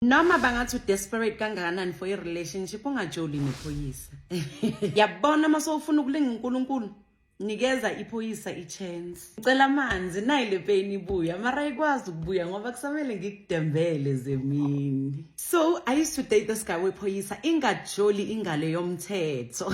Noma bangathi u-desperate kangakanani for i-relationship, ungajoli nephoyisa. Yabona, uma sowufuna ukulinga uNkulunkulu, nikeza iphoyisa i-chance. Cela amanzi, nayi le pain ibuya, mara ayikwazi ukubuya ngoba kusamele ngikudembele zemini. So I used to date this guy wephoyisa, ingajoli ingalo yomthetho,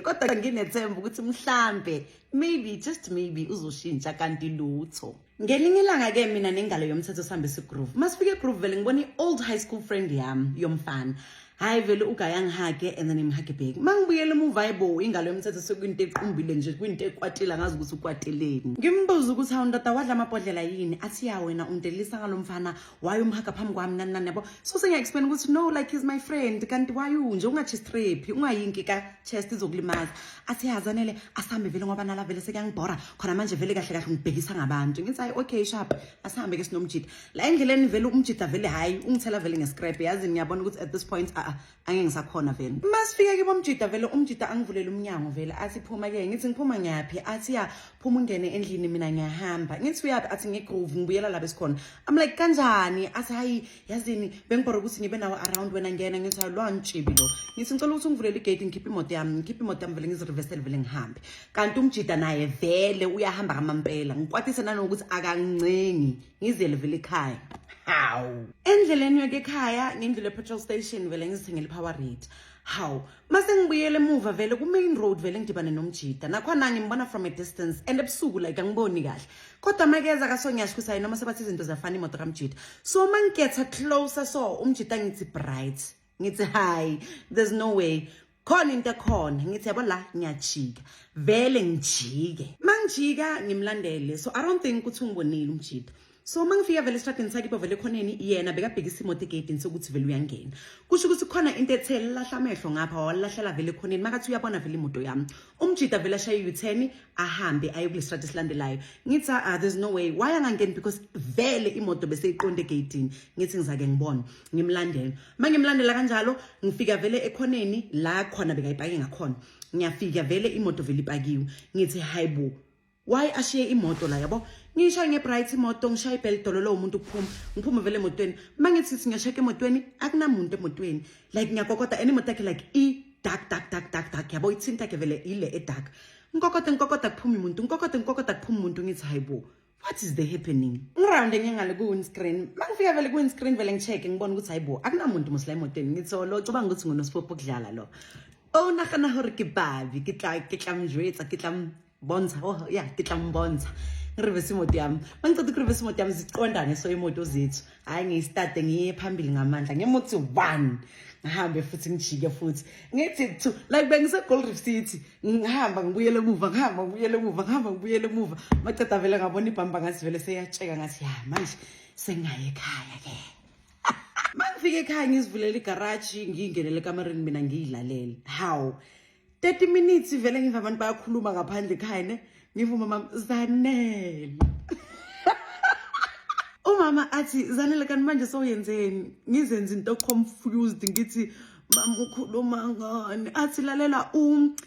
kodwa nginethemba ukuthi mhlambe, maybe, just maybe, uzoshintsha, kanti lutho. Ngelinye ilanga-ke mina nengalo yomthetho sihambe sigroove. Masifike egroove, vele ngibona i-old high school friend yami yomfana. Hhayi, vele uguy angihuge and then ngimhuge back. Ma ngibuyela emuva, hayibo, ingalo yomthetho sekuyinto equmbile nje, kuyinto ekwatile, ngazi ukuthi ukwateleni. Ngimbuza ukuthi, "Hawu ndoda, wadla amabhodlela yini?" Athi, "Ya, wena ungidelisa ngalo mfana, why umhuga phambi kwami?" Nani nani, yabo. So sengiya-explain ukuthi no, like, he's my friend, kanti why unje ungachi-strap, ungayinki ka-chest, izokulimaza. Athi, "Yazanele, asihambe vele ngoba nala vele sekuyangibhora khona manje, vele kahle kahle ngibhekisa ngabantu." Ngithi, "Hayi, okay, sharp, asihambe ke sinomjida." La endleleni vele umjida vele, hhayi, ungithela vele ngescrap. Yazi ngiyabona ukuthi at this point a angeke ngisakhona vele. Masifika kibo umjida, vele umjida angivulele umnyango vele, athi, "Phuma ke." Ngithi, "Ngiphuma ngiyaphi?" Athi, "Ya, phuma ungene endlini, mina ngiyahamba." Ngithi, "Uyaphi?" Athi, "Ngegroove, ngibuyela la besikhona." I'm like, "Kanjani?" Athi, "Hayi, yazini, bengibhora ukuthi ngibe nawe around, wena ngena." Ngithi, "Hayi, lwantshibi lo." Ngithi, "Ngicela ukuthi ungivulele igate, ngikhiphe imoto yami." Ngikhiphe imoto yami vele, ngizirivesele vele, ngihambe. Kanti umjida naye vele uyahamba kamampela. Ngikwatise nanokuthi akangincengi, ngizele vele ekhaya. Hawu, endleleni yoke ekhaya ngindlule petrol station vele, ngizithengele i-Powerade. Hawu, mase ngibuyele emuva vele ku-main road, vele ngidibane nomjida. Nakhona ngimbona from a distance and ebusuku, like, angiboni kahle, kodwa makeza kaso ngiyasho ukuthi hayi, noma sebathi izinto ziyafana, imoto kamjida. So mangigetha closer, so umjida ngithi bright, ngithi, "Hayi, there's no way, khona into ekhona." Ngithi, "Yabo la, ngiyajika vele." Ngijike, mangijika ngimlandele. So I don't think ukuthi ungibonile umjida. So uma ngifika vele esitradini sakibo, vele ekhoneni, yena bekabhekisa imoto egeyidini, sokuthi vele uyangena. Kusho ukuthi khona into ethe lahla amehlo ngapha, walahlela vele ekhoneni. Makathi uyabona vele imoto yami, umjida vele ashaye u-turn, ahambe aye kule strati esilandelayo. Ngithi, "Ah, there's no way, why angangeni?" Because vele imoto bese iqonde egeyidini. Ngithi ngizake ngibone, ngimlandele. Uma ngimlandela kanjalo, ngifika vele ekhoneni la khona bekayipake ngakhona. Ngiyafika vele, imoto vele ipakiwe. Ngithi, "Hayibo, why ashiye imoto la?" Yabo, ngishaye ngebright imoto, ngishaye ibell dololo, umuntu ukuphuma. Ngiphume vele emotweni. Mangithi singiyasheka emotweni, akunamuntu emotweni. Like, ngiyakokota and imoto yakhe, like, i dark, dark, dark, dark, dark, yabo, ithinta yakhe vele ile edark. Ngikokota, ngikokota, kuphuma umuntu. Ngikokota, ngikokota, kuphuma umuntu. Ngithi, "Hayibo, what is the happening?" Ngirounde ngengale ku-windscreen. Mangifika vele ku-windscreen vele, ngi-check, ngibona ukuthi hayibo, akunamuntu mos la emotweni. Ngithi, "Oh, lo cabanga ukuthi ngunosipopho kudlala lo. O nagana gore ke babi, ke tla mjwetsa, ke tla mbontsha. Oh ya, ke tla mbontsha." Ngirivese imoto yami. Mangiceda ukurivesa imoto yami, ziqondane so imoto zethu. Hhayi, ngiyistarte, ngiye phambili ngamandla, ngemuthi one, ngihambe futhi, ngijike futhi, ngithi two. Like, bengise-Gold Reef City, ngihamba ngibuyele emuva, ngihamba ngibuyele emuva, ngihamba ngibuyele emuva. Maceda vele ngabona ibhamba, ngathi vele seyatsheka. Ngathi, "Ya, manje sengaye ekhaya ke." Mangifika ekhaya, ngizivulela igaraji, ngiyingenele ekamereni mina, ngiyilalele. Hawu, 30 minutes vele ngiva abantu bayakhuluma ngaphandle ekhaya ne. Ngiva umama, "Zanele." Umama athi, "Zanele, kanti manje sowuyenzeni?" Ngizenze into confused, ngithi, "Mama, ukhuluma ngani?" Athi, "Lalela,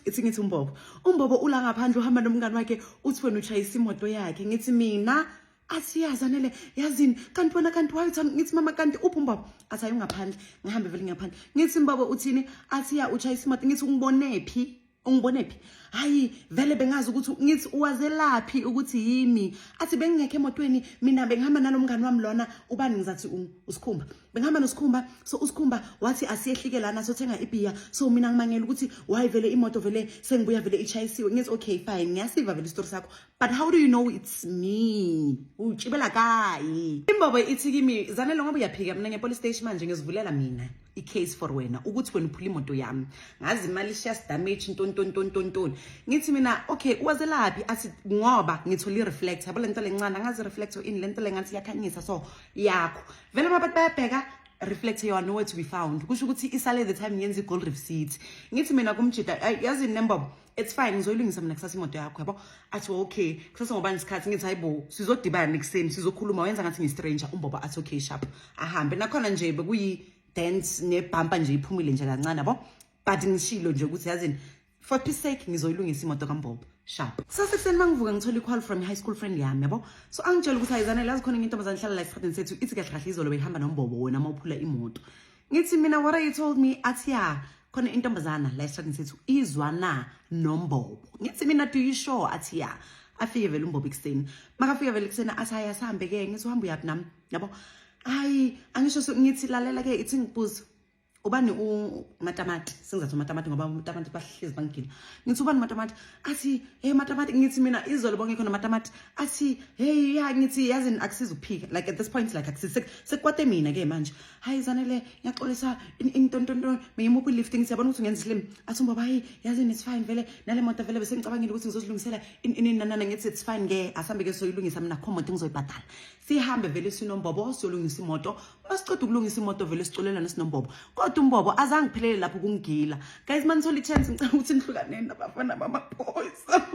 ithi ngithi umbobo, umbobo ula ngaphandle, uhamba nomngani wakhe, uthi wena utshayisa imoto yakhe." Ngithi mina, athi, "Yazanele, yazini, kanti wena, kanti wayuthanda." Ngithi, "Mama, kanti uphi umbaba?" Athi, "Ayi, ungaphandle." Ngihambe vele ngaphandle. Ngithi, "Mbaba, uthini?" Athi, "Ya, utshayisa imoto." Ngithi, "Ungibone phi? Ungibone phi?" "Hayi vele, bengazi ukuthi." Ngithi, "Uwazelaphi ukuthi yimi?" Athi, "Bengingekho emotweni mina, bengihamba nalomngani wami lona." Ubani? Ngizathi uSikhumba. "Bengihamba noSikhumba, so uSikhumba wathi asiyehlike lana, sothenga ibhiya. So mina ngimangela ukuthi why vele imoto vele sengibuya vele ichayisiwe." Ngithi, "Okay, fine, ngiyasiva vele isitori sakho, but how do you know it's me? Utshibela kayi?" Imbobo ithi kimi, "Zanele, ngoba uyaphika, mina ngepolice station manje, ngizivulela mina i-case for wena ukuthi wena uphula imoto yami, ngazi malicious damage, ntontontontontoni." Ngithi mina, "Okay, uwazelaphi?" Athi, "Ngoba ngithole i-reflector, yabo, lento lencane, angazi i-reflector ini, lento le ngathi iyakhanyisa, so yakho vele." Mabathi bayabheka reflector, you are nowhere to be found. Kusho ukuthi isale the time ngenza i-Gold Reef City. Ngithi mina kumjida, "Ayi, yazi nembobo, it's fine, ngizoyilungisa mina kusasa imoto yakho, yabo." Athi, "Okay, kusasa ngobani isikhathi?" Ngithi, "Hayibo, sizodibana ekuseni, sizokhuluma, wenza ngathi ngiyi-stranger." Umbobo athi, "Okay, sharp." Ahambe. Nakhona nje bekuyi dent nebhampa nje iphumile nje kancane, yabo, but ngishilo nje ukuthi, yazini, for peace sake, ngizoyilungisa imoto kambobo. Sharp. Kusasa ekuseni mangivuka ngithola i-call from i-high school friend yami, yabo. So angitshela ukuthi ayizanele yazi khona enye intombazane ihlala la esitradini sethu, ithi kahle kahle izolo beyihamba nombobo wena uma uphula imoto. Ngithi mina, what are you told me? Athi ya, khona intombazana la esitradini sethu izwana nombobo. Ngithi mina, do you sure? Athi ya. Afike vele umbobo ekuseni. Makafika vele ekuseni athi hayi asahambe ke, ngithi uhamba uyaphi nami, yabo. Hayi, angisho so ngithi lalela ke, ithi ngibuza. Ubani umatamati? Sengizathi umatamati ngoba umatamati bahlezi bangigila. Ngithi ubani umatamati? Athi hey matamati. Ngithi mina izolo bongekho nomatamati. Athi hey ya, ngithi yazini akusiza ukuphika like at this point, like akusiza sekukwate mina ke manje. Hayi Zanele, ngiyaxolisa intontonto, ngimuphi lift? Ngithi yabona ukuthi ungenza isilimi. Athi ubaba hayi yazini it's fine vele, nale moto vele bese ngicabangile ukuthi ngizozilungisela ini nanana. Ngithi it's fine ke, asambe ke soyilungisa, mina kho moto ngizoyibhadala. Sihambe vele sinombobo siyolungisa imoto. Masiceda ukulungisa imoto vele siculelana sinombobo, kodwa umbobo azange ngiphelele lapho kungigila. Guys, manithola i-chance, ngicela ukuthi nihlukaneni nabafana bamaphoyisa.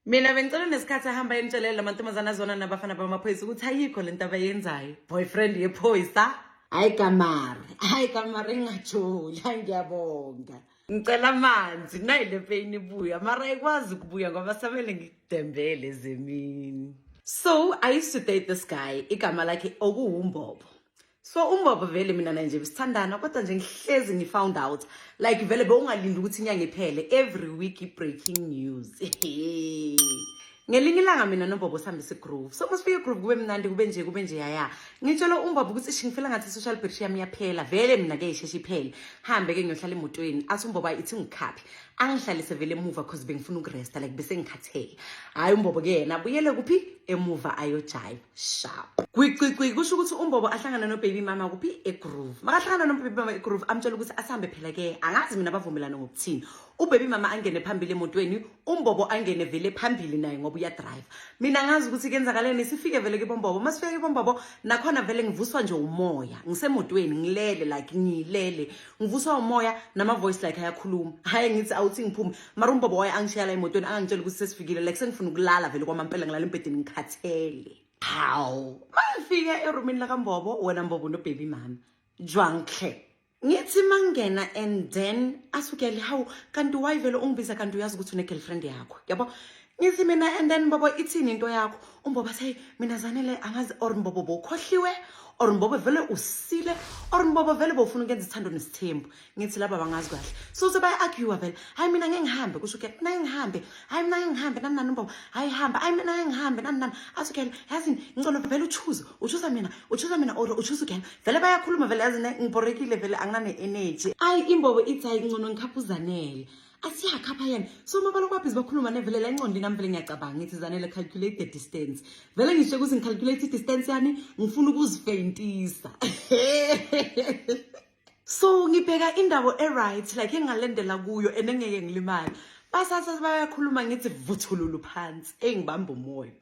Mina bengicela nesikhathi ahamba enitshelela amantombazane azona nabafana bamaphoyisa ukuthi ayikho lento abayenzayo, boyfriend yephoyisa. Hayi kamari, hayi kamari, ngingajoli. Hayi ngiyabonga. Ngicela amanzi, nayi le pain ibuya, mara ayikwazi ukubuya ngoba samele ngikudembele zemini. So I used to date this guy, igama lakhe okuwumbobo. So umbobo vele mina naye nje besithandana, kodwa nje ngihlezi ngi-found out, like vele bewungalindi ukuthi inyanga iphele, every week i-breaking news. Ngelinye ilanga mina nombobo sihambisa i-groove. So masifika i-groove kube mnandi, kube nje kube nje yaya. Ngitshela umbobo ukuthi ish, ngifela ngathi i-social battery yami iyaphela vele, mina ke isheshe iphele, hambe ke ngiyohlala emotweni. Athi umbobo ithi ngikhaphi, angihlalise vele emuva cause bengifuna ukuresta, like bese ngikhathele. Hhayi umbobo ke yena abuyele kuphi? Emuva ayojive. Sharp. Gwicwicwi, kusho ukuthi umbobo ahlangana no-baby mama kuphi? E-groove. Makahlangana no-baby mama e-groove, amtshela ukuthi asahambe phela ke, angazi mina bavumelana ngokuthini. Ubaby mama angene phambili emotweni, umbobo angene vele phambili naye ngoba uyadrive. Mina ngazi ukuthi kuyenzakaleni. Sifike vele kibombobo. Masifike kibombobo nakhona vele ngivuswa nje umoya, ngisemotweni ngilele, like ngilele, ngivuswa umoya nama-voice like ayakhuluma. Hhayi ngithi awuthi ngiphume, mara umbobo waye angishiya la emotweni, angangitshela ukuthi sesifikile, like sengifuna ukulala vele kwamampela, ngilala embhedeni ngikhathele. Hawu, mangifika erumini lakambobo, wena mbobo no-baby mama jwankhle. Ngithi mangena and then asukele, hawu kanti why vele ungibiza kanti uyazi ukuthi une-girlfriend yakho, yabo? Ngithi mina and then mbobo, ithini into yakho? Umbobo athi hey mina Zanele angazi, or mbobo bowukhohliwe, or mbobo vele usile, or mbobo vele bowufuna ukuyenza ithando nesithembu. Ngithi laba bangazi kahle. So sebaya-argue vele. Hayi mina ngeke ngihambe, kusho ke, mina ngeke ngihambe, hayi mina ngeke ngihambe nani nani. Umbobo hayi hamba, hayi mina ngeke ngihambe nani nani. Athi ke yazini ngicela vele uchoose, uchoose mina, uchoose mina or uchoose ugena. Vele bayakhuluma vele, yazini ngibhorekile vele, anginane-energy. Ayi imbobo ithi hayi ngcono ngikhapha uzanele. Athi yakhapha yena. So mabalo kwabhizi bakhuluma nevele la ingqondo nami vele ngiyacabanga, ngithi Zanele, calculate the distance. Vele ngisho ukuthi ngicalculate i-distance yani, ngifuna ukuzifeyintisa. So ngibheka indawo e-right, like engingalendela kuyo and engeke ngilimale. Basatha bayakhuluma, ngithi vuthululu phansi, engibamba umoya.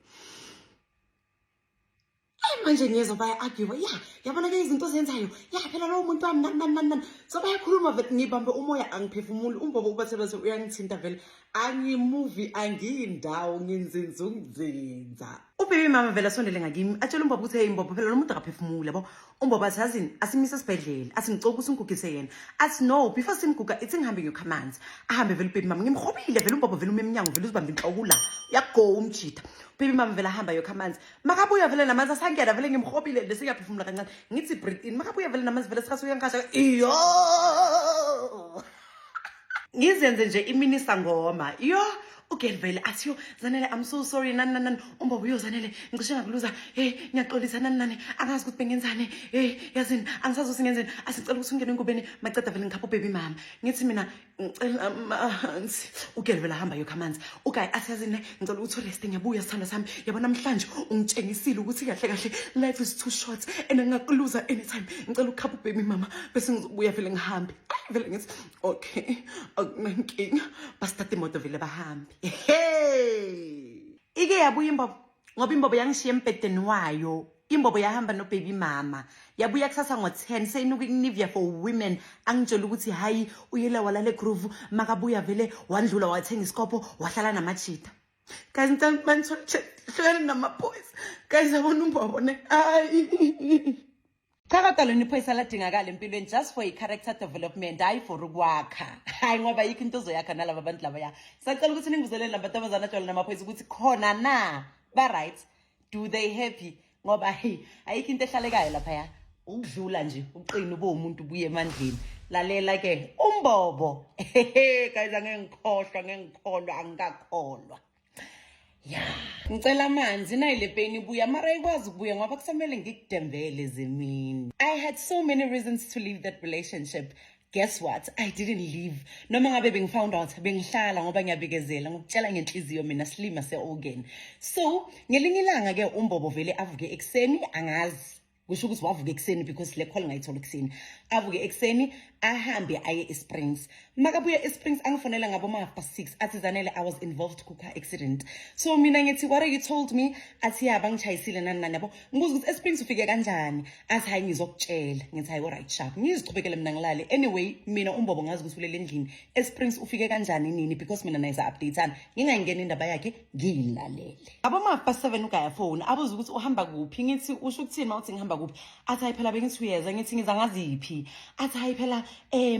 Ayi manje ngiyezwa baya-argue, ya yabona ke izinto ozenzayo, ya phela lowo muntu wami nani nani nani nani. So bayakhuluma vele, ngibambe umoya, angiphefumuli. Umbobo ubathe bese uyangithinta vele, angimuvi, angiyindawo, nginzinza ukunzinza. Ubaby mama vele asondele ngakimi, atshela umbobo ukuthi hey mbobo, phela lo muntu akaphefumuli, yabo. Umbobo athi yazini asimise esibhedlela, athi ngicela ukuthi ngigugise yena. Athi no, before simguga ithi ngihambe ngiyokha amanzi. Ahambe vele ubaby mama, ngimhobile vele umbobo vele ume emnyango vele uzibambe inhloko la, uyagowa umjida. Baby mama vele ahamba yokha amanzi. Makabuya vele namanzi asangena vele, ngimhobile nje sengiyaphefumula kancane, ngithi breathe in. Makabuya vele namanzi vele sikhathi uyangikhasha iyo, ngizenze nje iminisa ngoma yo. Ugel vele athi yo Zanele, I'm so sorry nani nani nani. Umbobo yo Zanele, ngicishe ngakuluza, hey ngiyaxolisa nani nani, angazi ukuthi bengenzani, hey yazini angisazi ukuthi ngenzeni, asicela ukuthi ungene engubeni. Maceda vele ngikhapha ubaby mama, ngithi mina ngicela amanzi. Ugel vele ahamba yokha amanzi. Uguy athi yazini ngicela ukuthi ureste, ngiyabuya sithandwa sami, yabo namhlanje ungitshengisile ukuthi kahle kahle life is too short and ngingakuluza anytime, ngicela ukukhapha ubaby mama bese ngizobuya vele ngihambe. Ayi vele ngithi okay, akunankinga. Basithatha imoto vele bahambe. Hey ike yabuya imbobo, ngoba imbobo yangishiya embhedeni wayo. Imbobo yahamba nobaby mama, yabuya kusasa ngo-10 seyinuka i-Nivea for women. Angitshela ukuthi hayi uyele walala egroove, makabuya vele wandlula wathenga isikopho wahlala namajita. Guys, ngicela manithola, hlukane namaphoyisa guys, yabona umbobo ne, hayi. Cha, kodwa lona iphoyisa ladingakala empilweni just for i-character development, hayi for ukwakha. Hayi, ngoba yikho into ozoyakha nalaba bantu labaya. Sacela ukuthi ningibuzelele labantombazana ajola namaphoyisa ukuthi khona na ba-right, do they happy, ngoba hey, ayikho into ehlalekayo laphaya ukudlula nje uqina ube umuntu ubuye emandleni. Lalela ke umbobo, guys, angeke ngikhohlwa, angeke ngikholwa, angikakholwa ya. Ngicela amanzi, nayi le pain ibuya, mara ayikwazi ukubuya ngoba kusamele ngikudembele zemini. I had so many reasons to leave that relationship. Guess what? I didn't leave. Noma ngabe bengifound out, bengihlala ngoba ngiyabekezela. Ngokutshela ngenhliziyo mina, silima se-organ. So ngelinye ilanga ke umbobo vele avuke ekuseni, angazi kusho ukuthi wavuka ekuseni because le call ngayithola ekuseni. Avuke ekuseni, ahambe aye eSprings. Makabuya eSprings, angifonela ngabo ma 6:30, athi, "Zanele, I was involved ku-car accident." So mina ngithi, "What are you told me?" Athi, "Ya, bangishayisile, nani nani," yabo. Ngibuza ukuthi eSprings ufike kanjani. Athi, "Hayi, ngizokutshela." Ngithi, "Hayi, alright, sharp." Ngizichubekele mina ngilale. Anyway, mina umbobo ngazi ukuthi ulele endlini, eSprings ufike kanjani, nini, because mina naye sa-updateana, ngingayingeni indaba yakhe, ngiyilalele. Abo ma 7:30 ugaya phone, abuze ukuthi uhamba kuphi. Ngithi, "Usho ukuthini uma uthi ngihamba kuphi?" Athi, "Hayi phela, bengithi uyeza." Ngithi, "Ngiza ngaziphi?" Athi, "Hayi phela,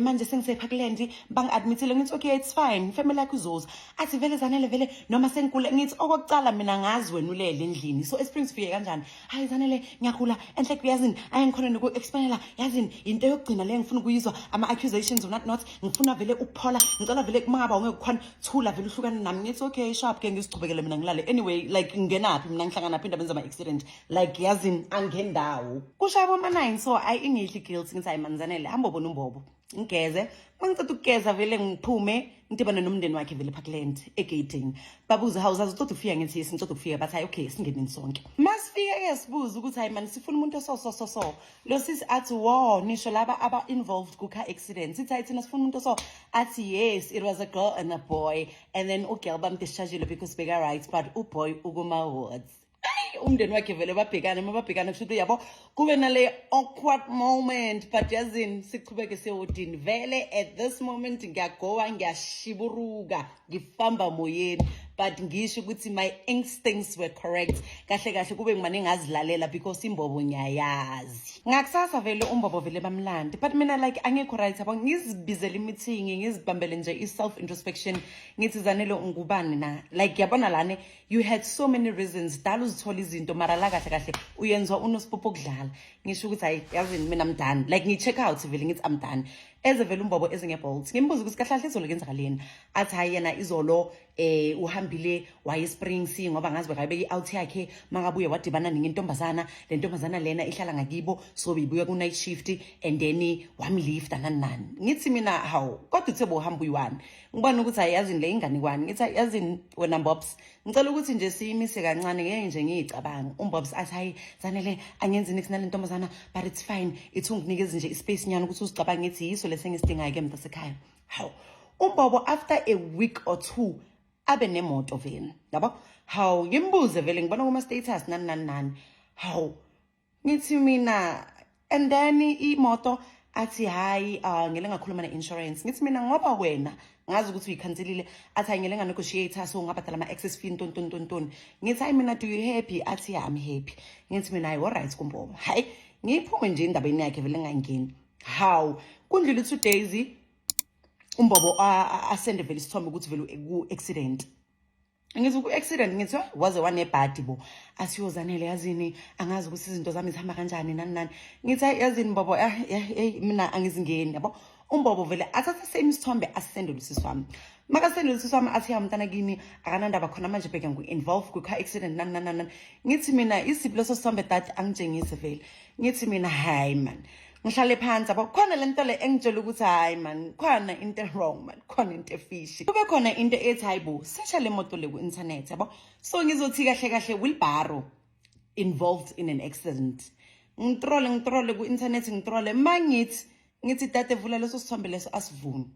manje sengise-Parkland, bangi-admithile." Ngithi, "Okay, it's fine, family yakho izoza." Athi, "Vele Zanele, vele noma sengikule." Ngithi, "Okokucala mina ngazi wena ulele endlini, so eSprings ufike kanjani?" "Hayi Zanele, ngiyakhula enhle, yazini, ayi ngikhona noku-explainela, yazini, into yokugcina le ngifuna ukuyizwa, ama-accusations or not not, ngifuna vele ukuphola, ngicela vele uma ngaba ungeke ukhona, thula vele, uhlukane nami." Ngithi, "Okay, sharp ke." Ngizichubekele mina ngilale. Anyway, like, ngingenaphi mina, ngihlangana phi endabeni zama-accident? Like, yazini, angendawo. Kushaya boma-9, so ayi, ingidli guilt. Ngithi, "Hayi manzanele, hamba ubona umbobo." Ngigeze, mangiceda ukugeza vele ngiphume, ngidibane nomndeni wakhe vele eParkland egeyidini. Babuze, "Hawu, zazi uceda ukufika?" Ngithi, "Yes, ngiceda ukufika." Bathi, "Hayi, okay, singeneni sonke." Masifike-ke sibuze ukuthi, "Hayi mani, sifuna umuntu oso so so so." Lo sisi athi, "Wo, nisho laba aba-involved ku-car accident?" Sithi, "Hayi, thina sifuna umuntu oso." Athi, "Yes, it was a girl and a boy, and then ugirl bamdischargile because beka-right, but uboy ukuma-wards." Ayi, umndeni wakhe vele babhekane, uma babhekana kusho ukuthi yabo kube nale awkward moment. But yazini, sichubeke sewodini vele. At this moment ngiyagowa, ngiyashiburuka, ngifamba moyeni, but ngisho ukuthi my instincts were correct. Kahle kahle kube ngimane ngazilalela because imbobo ngiyayazi. Ngakusasa vele umbobo vele bamlande, but mina like angekho right, yabo. Ngizibizele i-meeting, ngizibambele nje i-self introspection. Ngithi, "Zanele, ungubani na? Like, yabona lane, you had so many reasons dala uzithola izinto, mara la kahle kahle uyenzwa unosipopho okudlala." Ngisho ukuthi, "Hayi, yazini, mina I'm done." Like, ngi-check out vele, ngithi, "I'm done." Eze vele umbobo ezinge-Bolt. Ngimbuza ukuthi kahle kahle izolo kenzakaleni. Athi, "Hayi, yena izolo uhambile waye eSprings ngoba ngazi bekayibeka i-out yakhe. Makabuye wadibana nenye intombazana. Le ntombazana lena ihlala ngakibo, so beyibuya ku-night shift, and then wamlifta, nani nani." Ngithi mina, "Hawu, kodwa uthe bohamba uyi-one." Ngibona ukuthi hayi, yazini, le inganekwane. Ngithi, "Hayi, yazini wena Mbobs, ngicela ukuthi nje siyimise kancane, ngeke nje ngiyicabanga." Umbobs athi, "Hayi Zanele, angenzi nix nale ntombazana, but it's fine, ithi unginikeze nje ispace nyana ukuthi uzicabange." Ngithi, "Yiso lesi engisidingayo-ke mntasekhaya." Hawu, umbobo after a week or two abe nemoto vele, yabo. Hawu, ngimbuze vele, ngibona kuma-status, nani nani nani. Hawu, ngithi mina, "And then imoto?" Athi, "Hayi, ngele ngakhuluma ne-insurance." Ngithi mina, "Ngoba wena ngazi ukuthi uyikhanselile." Athi, "Hayi, ngele nganegotiate, so ngabhadala ama-excess fee, ntoni ntoni ntoni ntoni." Ngithi, "Hayi mina, do you happy?" Athi, "Yeah, I'm happy." Ngithi mina, "Hayi, alright kumbobo." Hayi, ngiyiphume nje endabeni yakhe vele, ngangeni. Hawu, kundlule 2 days, umbobo asende vele isithombe ukuthi vele ku-accident. Ngithi, "Ku-accident?" Ngithi, "Oh, waze wanebhadi bo." Asiyozanele, yazini, angazi ukuthi izinto zami zihamba kanjani, nani nani. Ngithi, "Hayi, yazini bobo, hey, mina angizingeni," yabo. Umbobo vele athathe same isithombe, asisendele usisi wami. Makasendele usisi wami, athi, "Ya, mntana kini akanandaba khona manje, bheka ngu-involve kwi-car accident, nani nani nani." Ngithi mina, "Isiphi leso sithombe tati?" Angitshengise vele. Ngithi mina, "Hayi man." Ngihlale phansi, yabo, khona le nto le engitshela ukuthi, "Hayi man, khona into wrong man, khona into efishy." Kube khona into ethi, "Hayi bo, searcha le moto le ku-internet," yabo. So ngizothi kahle kahle wheelbarrow involved in an accident. Ngitrole, ngitrole ku-internet, ngitrole, ma ngithi, ngithi, "Dade, vula leso sithombe leso." Asivumi.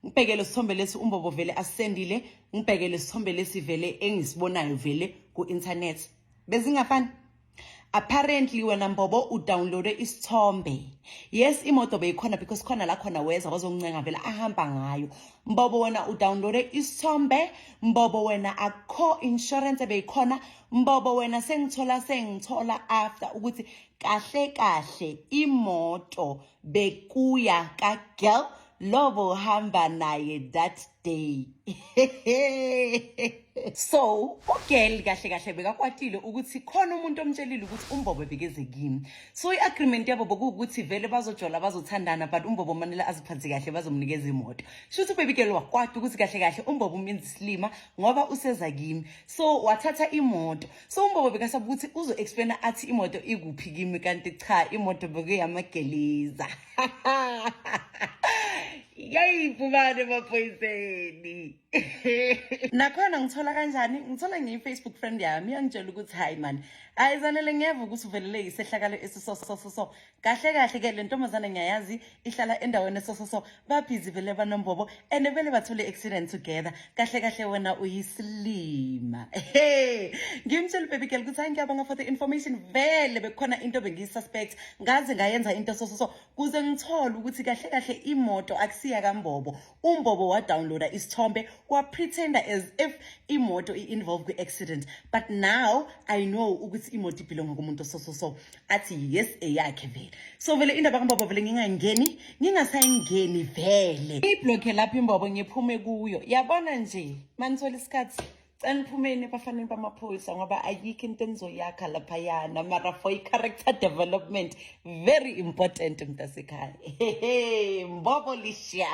Ngibheke lesithombe lesi umbobo vele asisendile, ngibheke lesithombe lesi vele engisibonayo vele ku-internet, bezingafani. Apparently wena Mbobo udownloade isithombe. Yes, imoto beyikhona because khona la khona weza wazoncenga vele ahamba ngayo. Mbobo, wena udownloade isithombe. Mbobo wena, akukho insurance beyikhona. Mbobo wena, sengithola after ukuthi kahle kahle imoto bekuya ka girl lobo hamba naye that day. So ugirl kahle kahle bekakwatile ukuthi khona umuntu omtshelile ukuthi uMbobo bekeze kimi. So i-agreement yabo bokuwukuthi vele bazojola, bazothandana, but uMbobo manele aziphathe kahle, bazomnikeza imoto. Shuthi ubaby girl wakwata ukuthi kahle kahle uMbobo umenza isilima ngoba useza kimi, so wathatha imoto. So uMbobo bekasaba ukuthi uzo-explaina athi imoto ikuphi kimi, kanti cha, imoto bekuyamageliza. Yayiphumane emaphoyiseni. Nakhona ngithola kanjani? Ngithola ngiyi-Facebook friend yami, iyangitshela ukuthi, "Hayi mani, hayi Zanele, ngiyeva ukuthi uvelele isehlakalo esiso so so so. Kahle kahle ke le ntombazane ngiyayazi, ihlala endaweni eso so so, babhizi vele banoMbobo and vele bathole accident together. Kahle kahle wena uyisilima." Hey, ngimtshela baby girl ukuthi, "Hayi, ngiyabonga for the information. Vele bekukhona into bengiyisuspect, ngaze ngayenza into so so so kuze ngithole ukuthi kahle kahle imoto akusiya kaMbobo. UMbobo wadownloada isithombe, wapretenda as if imoto i-involve kwi-accident, but now I know ukuthi imoto ibelonga kumuntu so so so." Athi, "Yes, eyakhe vele." So vele indaba kaMbobo vele ngingayingeni, ngingasayingeni vele, iblocke lapho iMbobo, ngiphume kuyo. Yabona nje, manithola isikhathi, cela niphumeni ebafaneni bamaphoyisa ngoba ayikho into enizoyakha laphayana. Mara for i-character development, very important, mntasekhaya. Mbobo lisha.